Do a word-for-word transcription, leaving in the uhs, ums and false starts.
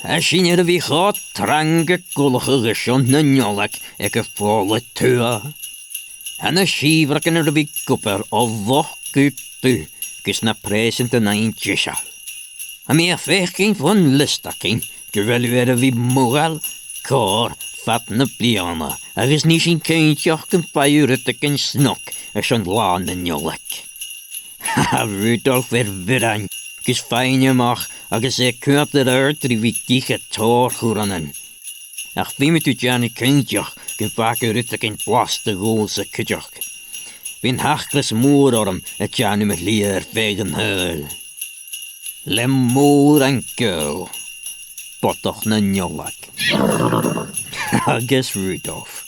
Tha sinn air a bhith cho trang a' cuideachadh airson na Nollaig aig a' Phòla Tuath. Tha na sìobhragan air a bhith ag obair o mhoch gu dubh gus na preusanta fhaighinn deiseil. Tha mi a' faicinn fon liosta againn gu bheil thu air a bhith modhail còir fad na bliadhna, agus nì sinn cinnteach gum faigh thu rudeigin snog airson Latha na Nollaig. Tha Rudolph air bhioran gus faighinn a-mach agus e a' coimhead air adhart ri bhith ag ithe tòrr churranan. Ach feumaidh tu dèanamh cinnteach gum fàg thu rudeigin blasta dhòmhsa cuideachd. Bidh an t-acras mòr orm a' dèanamh mo shlighe air feadh an t-saoghail. Le mòran gaol, Bodach na Nollaig. Agus Rudolph.